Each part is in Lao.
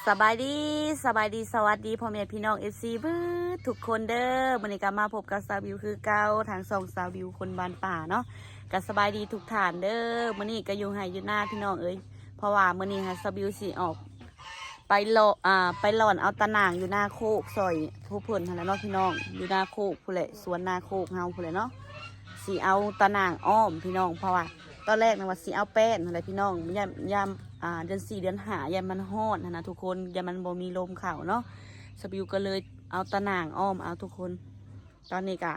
ສະບາຍດີ ສະບາຍດີ ສະຫວັດດີພໍ່ແມ່ພີ່ນ້ອງ ເອັຟຊີ ເບິດທຸກຄົນເດີ. ມື້ນີ້ກໍມາພົບກັບສາວບິວຄືເກົ່າ ທາງຊ່ອງສາວບິວຄົນບ້ານປ່າເນາະ. ກໍສະບາຍດີທຸກທ່ານເດີ. ມື້ນີ້ກໍຢູ່ໄຮ່ຢູ່ນາພີ່ນ້ອງເອີຍ ເພາະວ່າມື້ນີ້ຫາສາວບິວຊິອອກໄປເລາະ ອ່າ ໄປລ່ອນເອົາຕາໜ່າງຢູ່ນາໂຄກ ຊ່ອຍພວກເພິ່ນຫັ້ນແຫຼະເນາະພີ່ນ້ອງ. ຢູ່ນາໂຄກພຸ້ນແຫຼະ ສວນນາໂຄກເຮົາພຸ້ນແຫຼະເນາະ. ຊິເອົາຕາໜ່າງອ້ອມພີ່ນ້ອງ ເພາະວ່າ ຕອນແລກນະວ່າຊິເອົາແປ້ນຫັ້ນແຫຼະພີ່ນ້ອງ ຢ້ານ ຢ້ານ ອ່າ ເດືອນສີ່ເດືອນຫ້າ ຢ້ານມັນຮ້ອນຫັ້ນນະທຸກຄົນ ຢ້ານມັນບໍ່ມີລົມເຂົ້າເນາະ. ສາວບິວກໍເລີຍເອົາຕາໜ່າງອ້ອມເອົາທຸກຄົນ. ຕອນນີ້ກະ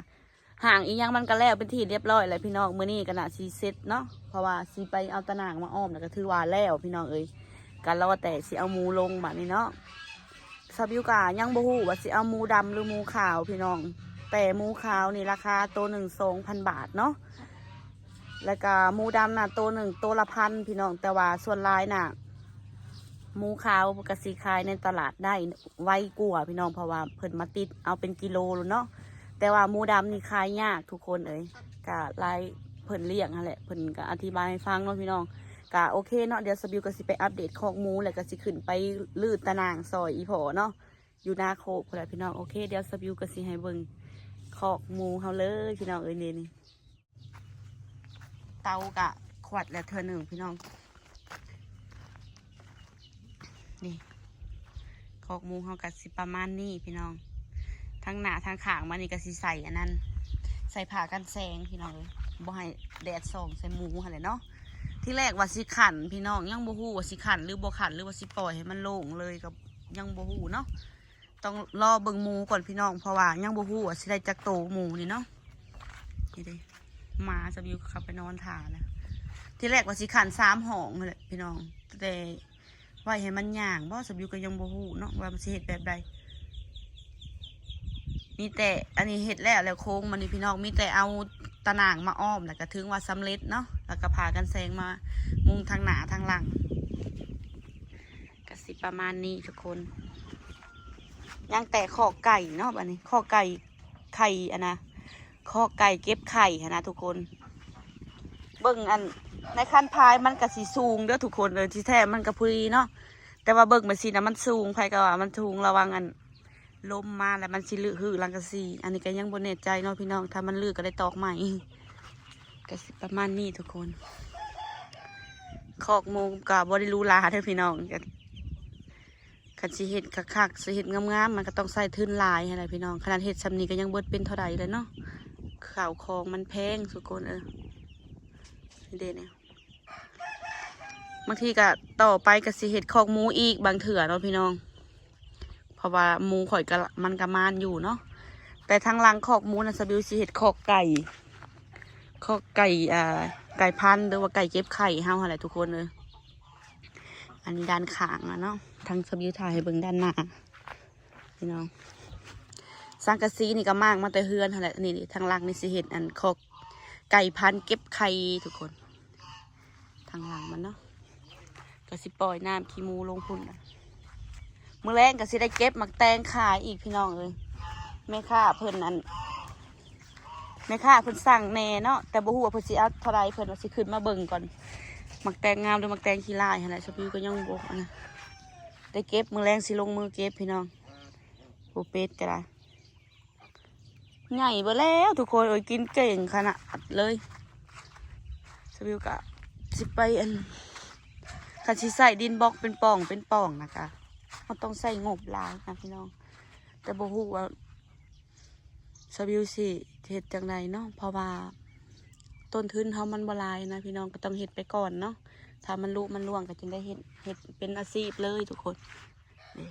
ຫາງອີ່ຫຍັງມັນກໍແລ້ວເປັນທີ່ລຽບຮ້ອຍແລ້ວພີ່ນ້ອງ. ມື້ນີ້ກໍໜ້າຊິເສັດເນາະ ເພາະວ່າຊິໄປເອົາຕາໜ່າງມາອ້ອມ ແລ້ວກໍຖືວ່າແລ້ວພີ່ນ້ອງເອີຍ. ກໍລໍແຕ່ຊິເອົາໝູລົງບາດນີ້ເນາະ. ສາວບິວກະຍັງບໍ່ຮູ້ວ່າຊິເອົາໝູດຳຫຼືໝູຂາວພີ່ນ້ອງ ແຕ່ໝູຂາວນີ້ລາຄາໂຕໜຶ່ງສອງພັນບາດເນາະ ແລ້ວກະໝູດຳນະໂຕໜຶ່ງໂຕລະພັນພີ່ນ້ອງ. ແຕ່ວ່າສ່ວນຫຼາຍນະໝູຂາວກໍຊິຂາຍໃນຕະຫຼາດໄດ້ໄວກວ່າພີ່ນ້ອງ ເພາະວ່າເພິ່ນມາຕິດເອົາເປັນກິໂລໂລດເນາະ. ແຕ່ວ່າໝູດຳນີ້ຂາຍຍາກທຸກຄົນເອີຍ ກະຫຼາຍ ເພິ່ນລ້ຽງຫັ້ນແຫຼະ ເພິ່ນກໍອະທິບາຍໃຫ້ຟັງເນາະພີ່ນ້ອງ. ກະໂອເຄເນາະ ດຽວສາວບິວກໍຊິໄປອັບເດດຄອກໝູ ແລ້ວກໍຊິຂຶ້ນໄປຮື້ຕາໜ່າງຊ່ອຍອີ່ພໍ່ເນາະ ຢູ່ນາໂຄກພຸ້ນແຫຼະພີ່ນ້ອງ. ໂອເຄ ດຽວສາວບິວກໍຊິໃຫ້ເບິ່ງຄອກໝູເຮົາເລີຍພີ່ນ້ອງເອີຍ. ນີ້ ນີ້ ເຕົາກະຂວັດແລ້ວເທື່ອໜຶ່ງພີ່ນ້ອງ. ນີ້ ຄອກໝູເຮົາກະຊິປະມານນີ້ພີ່ນ້ອງ. ທາງໜ້າທາງຂ້າງມານີ້ກະຊິໃສ່ອັນນັ້ນ ໃສ່ຜ້າກັນແສງພີ່ນ້ອງເອີຍ ບໍ່ໃຫ້ແດດສ່ອງໃສ່ໝູຫັ້ນແຫຼະເນາະ. ທີແລກວ່າຊິຂັນພີ່ນ້ອງ ຍັງບໍ່ຮູ້ວ່າຊິຂັນຫຼືບໍ່ຂັນ ຫຼືວ່າຊິປ່ອຍໃຫ້ມັນໂລ່ງເລີຍ ກໍຍັງບໍ່ຮູ້ເນາະ. ຕ້ອງລໍເບິ່ງໝູກ່ອນພີ່ນ້ອງ ເພາະວ່າຍັງບໍ່ຮູ້ວ່າຊິໄດ້ຈັກໂຕໝູນີ້ເນາະ. ນີ້ເດ້ ໝາສາວບິວເຂົ້າໄປນອນຖ້າແລ້ວ. ທີແລກວ່າຊິຂັນສາມຫ້ອງຫັ້ນແຫຼະພີ່ນ້ອງ ແຕ່ ໄວ້ໃຫ້ມັນຍ່າງບໍ່ ສາວບິວກໍຍັງບໍ່ຮູ້ເນາະວ່າມັນຊິເຮັດແບບໃດ. ມີແຕ່ອັນນີ້ເຮັດແລ້ວ ແລ້ວໂຄງມັນນີ້ພີ່ນ້ອງ ມີແຕ່ເອົາຕາໜ່າງມາອ້ອມ ແລ້ວກໍຖືວ່າສຳເລັດເນາະ ແລ້ວກໍຜ້າກັນແສງມາມຸງທາງໜ້າທາງຫຼັງ. ກໍຊິປະມານນີ້ທຸກຄົນ. ຍັງແຕ່ຄອກໄກ່ເນາະ ບາດນີ້ຄອກໄກ່ ໄຂ່ອັນນະ ຄອກໄກ່ເກັບໄຂ່ຫັ້ນນະທຸກຄົນ. ເບິ່ງອັນໃນຄັນພາຍມັນກະຊິສູງເດີທຸກຄົນເອີຍ ທີ່ແທ້ມັນກະພໍດີເນາະ ແຕ່ວ່າເບິ່ງແບບຊີ້ນະມັນສູງ ໃຜກໍວ່າມັນສູງ ລະວັງອັນລົມມາແລ້ວມັນຊິລຶຮື້ຫຼັງກະສີ. ອັນນີ້ກະຍັງບໍ່ແນ່ໃຈເນາະພີ່ນ້ອງ ຖ້າມັນລຶກະໄດ້ຕອກໃໝ່. ກະຊິປະມານນີ້ທຸກຄົນ ຄອກໝູກະບໍ່ໄດ້ຫຼູຫຼາເດີພີ່ນ້ອງ. ຄັນຊິເຮັດຄັກໆ ຊິເຮັດງາມໆ ມັນກໍຕ້ອງໃຊ້ທຶນຫຼາຍຫັ້ນແຫຼະພີ່ນ້ອງ. ຂະໜາດເຮັດຊ່ຳນີ້ກໍຍັງເບິດເປັນເທົ່າໃດແລ້ວເນາະ ເຂົ້າຂອງມັນແພງທຸກຄົນເອີຍ. ນີ້ເດ້ ນີ້ ບາງທີກໍຕໍ່ໄປກໍຊິເຮັດຄອກໝູອີກບາງເທື່ອເນາະພີ່ນ້ອງ ເພາະວ່າໝູຂ້ອຍກໍ ມັນກໍມານຢູ່ເນາະ. ແຕ່ທາງຫຼັງຄອກໝູນະ ສາວບິວຊິເຮັດຄອກໄກ່ ຄອກໄກ່ ອ່າ ໄກ່ພັນ ຫຼືວ່າໄກ່ເກັບໄຂ່ເຮົາຫັ້ນແຫຼະທຸກຄົນເອີຍ. ອັນນີ້ດ້ານຂ້າງນະເນາະ ທາງສາວບິວຖ່າຍໃຫ້ເບິ່ງດ້ານໜ້າພີ່ນ້ອງ. ສັງກະສີນີ້ກໍມ້າງມາແຕ່ເຮືອນຫັ້ນແຫຼະ. ນີ້ ນີ້ ທາງຫຼັງນີ້ຊິເຮັດອັນຄອກໄກ່ພັນເກັບໄຂ່ທຸກຄົນ ທາງຫຼັງມັນເນາະ ກໍຊິປ່ອຍນ້ຳຂີ້ໝູລົງພຸ້ນ. ມື້ແລງກໍຊິໄດ້ເກັບໝາກແຕງຂາຍອີກພີ່ນ້ອງເອີຍ. ແມ່ຄ້າເພິ່ນອັນ ແມ່ຄ້າເພິ່ນສັ່ງແດ່ເນາະ ແຕ່ບໍ່ຮູ້ວ່າເພິ່ນຊິເອົາເທົ່າໃດ ເພິ່ນວ່າຊິຂຶ້ນມາເບິ່ງກ່ອນ ໝາກແຕງງາມຫຼືໝາກແຕງຂີ້ລ້າຍຫັ້ນແຫຼະ. ສາວບິວກໍຍັງບໍ່ ອັນນະ ໄດ້ເກັບ ມື້ແລງຊິລົງມືເກັບພີ່ນ້ອງ. ໂອ ເປັດກໍໄດ້ໃຫຍ່ເບິດແລ້ວທຸກຄົນເອີຍ ກິນເກັ່ງຂະໜາດເລີຍ. ສາວບິວກໍຊິໄປອັນ ຄັນຊິໃສ່ດິນບລັອກເປັນປ່ອງເປັນປ່ອງນະ ກະເຮົາຕ້ອງໃຊ້ງົບຫຼາຍນະພີ່ນ້ອງ ແຕ່ບໍ່ຮູ້ວ່າ ສາວບິວຊິເຮັດຈັ່ງໃດເນາະ ເພາະວ່າຕົ້ນທຶນເຮົາມັນບໍ່ຫຼາຍນະພີ່ນ້ອງ ກໍຕ້ອງເຮັດໄປກ່ອນເນາະ. ຖ້າມັນລຸມັນລ່ວງກໍຈຶ່ງໄດ້ເຮັດ ເຮັດເປັນອາຊີບເລີຍທຸກຄົນ. ນີ້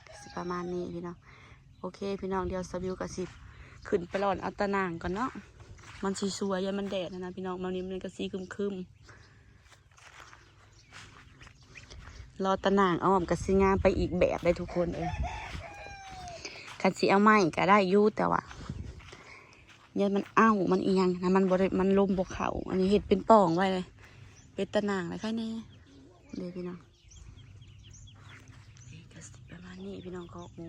ກໍຊິປະມານນີ້ພີ່ນ້ອງ. ໂອເຄພີ່ນ້ອງ ດຽວສາວບິວກໍຊິຂຶ້ນໄປລ່ອນເອົາຕາໜ່າງກ່ອນເນາະ ມັນຊິສວຍ ຢ້ານມັນແດດຫັ້ນນະພີ່ນ້ອງ. ມານີ້ມັນກໍຊິຄຶ້ມໆ ລໍຕາໜ່າງອ້ອມກໍຊິງາມໄປອີກແບບເດ້ທຸກຄົນເອີຍ. ຄັນຊິເອົາໄມ້ກໍໄດ້ຢູ່ ແຕ່ວ່າຢ້ານມັນເອົາ ມັນອີ່ຫຍັງນະ ມັນບໍ່ໄດ້ ມັນລົມບໍ່ເຂົ້າ. ອັນນີ້ເຮັດເປັນປ່ອງໄວ້ເລີຍ ເປັນຕາໜ່າງແລ້ວໃຄແນ່ເດ້ພີ່ນ້ອງ. ນີ້ກໍຊິປະມານນີ້ພີ່ນ້ອງ ຄອກໝູ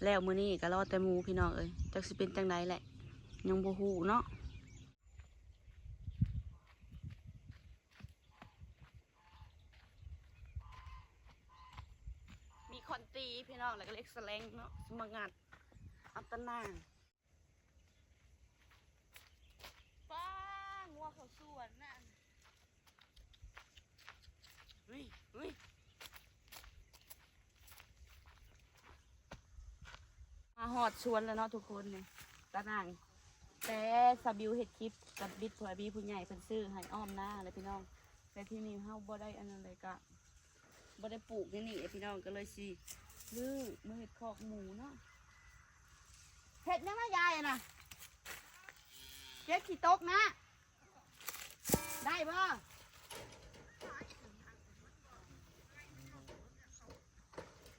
ແລ້ວມື້ນີ້ກໍລໍແຕ່ໝູພີ່ນ້ອງເອີຍ ຈັກຊິເປັນຈັ່ງໃດແຫຼະ ຍັງບໍ່ຮູ້ເນາະ. ຄອນຕີພີ່ນ້ອງ ແລ້ວກໍເຫຼັກສະແລງເນາະ ຊິມາງັດເອົາຕາໜ່າງ. ປ້າ ງົວເຂົ້າສວນນະ. ເຮີ້ຍ ເຮີ້ຍ ມາຮອດສວນແລ້ວເນາະທຸກຄົນ. ນີ້ຕາໜ່າງ ແຕ່ສາວບິວເຮັດຄລິບກັບບິດ ຜູ້ອາບີຜູ້ໃຫຍ່ເພິ່ນຊື້ໃຫ້ອ້ອມນາແຫຼະພີ່ນ້ອງ. ແຕ່ທີ່ນີ້ເຮົາບໍ່ໄດ້ອັນນັ້ນເລີຍ ກະບໍ່ໄດ້ປູກໃນນີ້ພີ່ນ້ອງ ກໍເລີຍຊິຮື້ມາເຮັດຄອກໝູເນາະ. ເຮັດຫຍັງນະຍາຍນະ? ເກັບຂີ້ຕົກນະ. ໄດ້ບໍ່?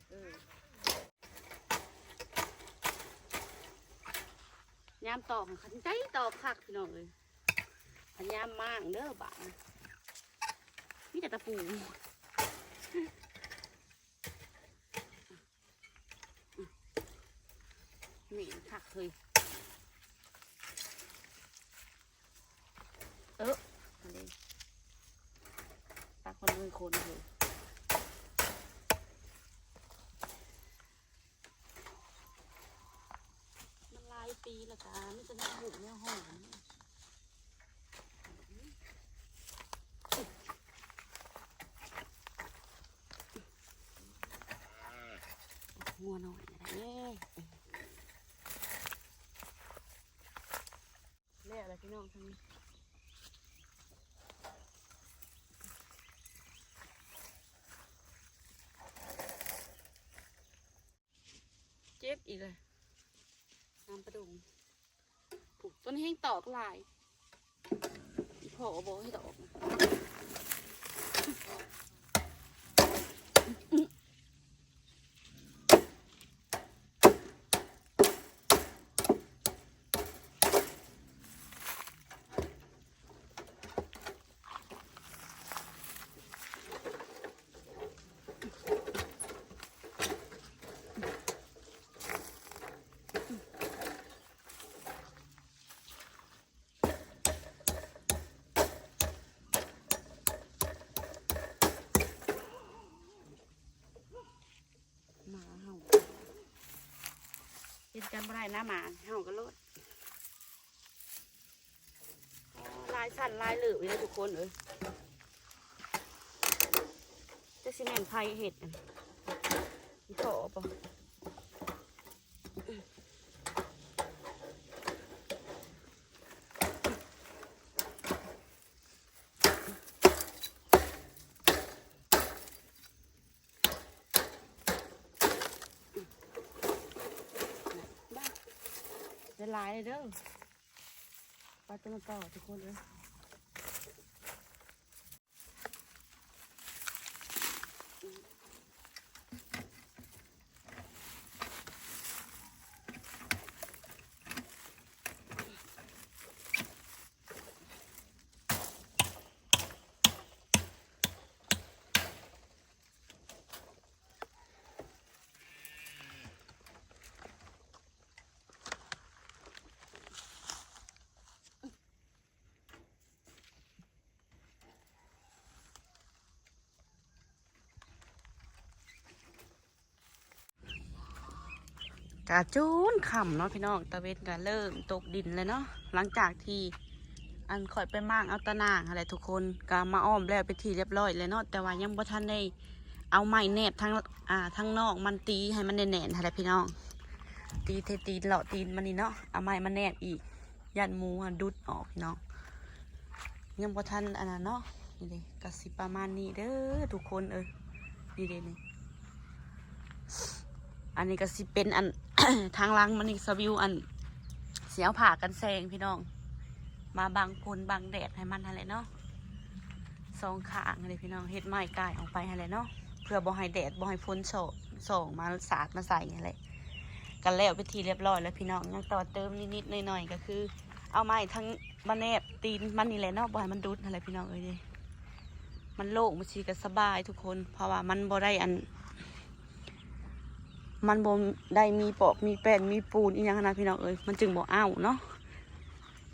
ເອີ ຍາມຕອກ ຄັນໃຈຕອກຄັກພີ່ນ້ອງເອີຍ. ພະຍາຍາມມ້າງເດີບາດນີ້ ມີແຕ່ຕະປູ. ນີ້ຄັກເຮີ້ຍ. ເອີ ອັນນີ້ຕັກມັນເລີຍຄົນເຮີ້ຍ. ມັນຫຼາຍປີແລ້ວກະມີແຕ່ແນວຫູກແນວຫອມ. ງົວນ້ອຍເດ້. ແລ້ວລະພີ່ນ້ອງ ທາງນີ້ເຈັບອີກລະ ນ້ຳປາດົງ. ຜູ້ ຕົ້ນແຮງຕອກຫຼາຍ ພໍບໍ່ໃຫ້ຕອກ. ໝາເຮົາ ເຮັດກັນບໍ່ໄດ້ນະ ໝາເຮົາກໍໂລດ. ຫຼາຍຊັ້ນຫຼາຍເລີບຢູ່ເດ້ທຸກຄົນເອີຍ. ຈັກຊິແມ່ນໃຜເຮັດ ອີພໍ່ບໍ່? ຫຼາຍໆເດີ ປາຕົວນັ້ນຕໍ່ທຸກຄົນເອີຍ. ກະຈົນຄ່ຳເນາະພີ່ນ້ອງ ຕາເວັນກະເລີ່ມຕົກດິນແລ້ວເນາະ. ຫຼັງຈາກທີ່ອັນຂ້ອຍໄປມ້າງເອົາຕາໜ່າງຫັ້ນແຫຼະທຸກຄົນ ກະມາອ້ອມແລ້ວເປັນທີ່ຮຽບຮ້ອຍແລ້ວເນາະ ແຕ່ວ່າຍັງບໍ່ທັນໄດ້ເອົາໄມ້ແນບທາງ ອ່າ ທາງນອກມັນ ຕີໃຫ້ມັນແໜ້ນໆຫັ້ນແຫຼະພີ່ນ້ອງ ຕີເທຕີນເລາະຕີນມັນນີ້ເນາະ ເອົາໄມ້ມາແນບອີກ ຢ້ານໝູຫັ້ນດຸດອອກພີ່ນ້ອງ. ຍັງບໍ່ທັນອັນນັ້ນເນາະ. ນີ້ເດ້ ກະຊິປະມານນີ້ເດີທຸກຄົນເອີຍ. ນີ້ເດ້ນີ້ ອັນນີ້ກະຊິເປັນອັນ ທາງຫຼັງມັນນີ້ ສະວິວອັນ ຊິເອົາຜ້າກັນແສງພີ່ນ້ອງ ມາບັງຝົນບັງແດດໃຫ້ມັນຫັ້ນແຫຼະເນາະ ສອງຂ້າງເດ້ພີ່ນ້ອງ. ເຮັດໄມ້ກ່າຍອອກໄປຫັ້ນແຫຼະເນາະ ເພື່ອບໍ່ໃຫ້ແດດ ບໍ່ໃຫ້ຝົນສ່ອງ ສ່ອງມາສາດມາໃສ່ຫັ້ນແຫຼະ. ກະແລ້ວເປັນທີ່ຮຽບຮ້ອຍແລ້ວພີ່ນ້ອງ ຍັງຕໍ່ເຕີມນິດໆໜ້ອຍໆ ກະຄືເອົາໄມ້ທັງມາແນບຕີນມັນນີ້ແຫຼະເນາະ ບໍ່ໃຫ້ມັນດຸດຫັ້ນແຫຼະພີ່ນ້ອງເອີຍ. ມັນໂລ່ງ ມັນຊິກະສະບາຍທຸກຄົນ ເພາະວ່າມັນບໍ່ໄດ້ອັນ ມັນບໍ່ໄດ້ມີປອກມີແປ້ນມີປູນອີ່ຫຍັງຫັ້ນນະພີ່ນ້ອງເອີຍ ມັນຈຶ່ງບໍ່ເອົາເນາະ.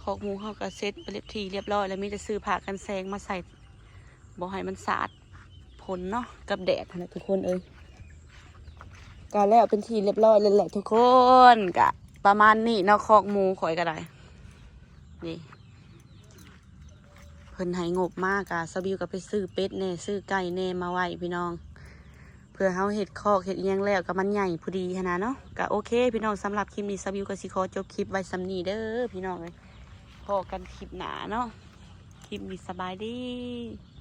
ຄອກໝູເຮົາກະເສັດເປັນທີ່ຮຽບຮ້ອຍແລ້ວ ມີແຕ່ຊື້ຜ້າກັນແສງມາໃສ່ ບໍ່ໃຫ້ມັນສາດຝົນເນາະ ກັບແດດຫັ້ນແຫຼະທຸກຄົນເອີຍ. ກະແລ້ວເປັນທີ່ຮຽບຮ້ອຍແລ້ວແຫຼະທຸກຄົນ. ກະປະມານນີ້ເນາະ ຄອກໝູຂ້ອຍກະໄດ້ ນີ້ ເພິ່ນໃຫ້ງົບມາ ກະສາວບິວກະໄປຊື້ເປັດແດ່ ຊື້ໄກ່ແດ່ມາໄວ້ພີ່ນ້ອງ ເພື່ອເຮົາເຮັດຄອກເຮັດອີ່ຫຍັງແລ້ວ ກະມັນໃຫຍ່ພໍດີຫັ້ນນະເນາະ. ກະໂອເຄພີ່ນ້ອງ ສຳລັບຄລິບນີ້ ສາວບິວກະຊິຂໍຈົບຄລິບໄວ້ສ່ຳນີ້ເດີພີ່ນ້ອງເອີຍ ພໍ້ກັນຄລິບໜ້າເນາະ. ຄລິບນີ້ສະບາຍດີ.